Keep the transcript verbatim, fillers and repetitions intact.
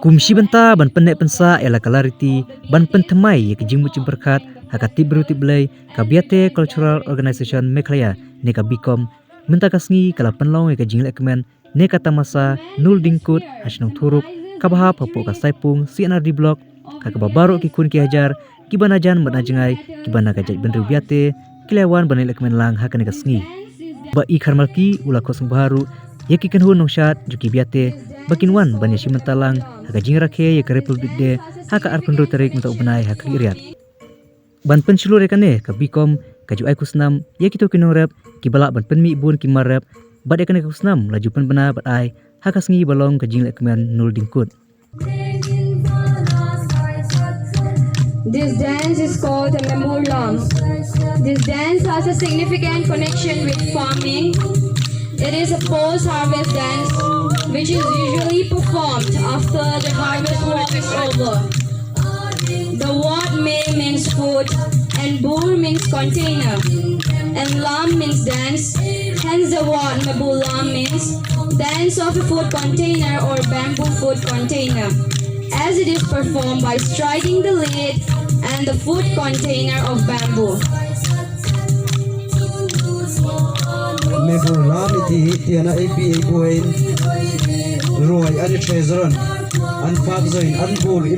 Kum shi bynta ban pynneh pynsah ïa la ka riti ban pynthymmai ïa ka jingmut jingpyrkhat ha ka tip briew tip Blei, ka Biate Cultural Organization Meghalaya ne ka BICOM mynta ka sngi ka la pynlong ïa ka jinglehkmen ne ka tamasa Nul Dingkut ha shnong Thuruk, kaba hap hapoh ka Saipung C&RD Block, ha kaba baroh ki khun ki hajar kiba na jan bad na jngai kiba na ka jaitbynriew Biate ki la wan ban ïalehkmen lang ha kane ka sngi. Bah E Kharmalki u la khohsynbha ruh ïa ki kynhun nongshad jong ki Biate ba kin wan ban ïashim bynta lang ha ka jingrakhe ïa ka Republic Day ha ka arphew hynriew tarik mynta u bnai ha Khliehriat. Ban pynshlur ïa kane, ka BICOM ka ju ai khusnam ïa kito ki nongrep kiba lah ban pynmih bun ki mar rep, bad ïa kane ka khusnam la ju pynbna bad ai ha ka sngi ba long ka jinglehkmen Nul Dingkut. This dance is called the Mebul Lam. This dance has a significant connection with farming. It is a post-harvest dance which is usually performed after the harvest work is over. The word me means food and bul means container and lam means dance. Hence the word Mebul Lam means dance of a food container or bamboo food container, as it is performed by striking the lid and the food container of bamboo. Mebul Lam iti hi tiana A P A buain ruai ani treasuran an fak zoin an bul i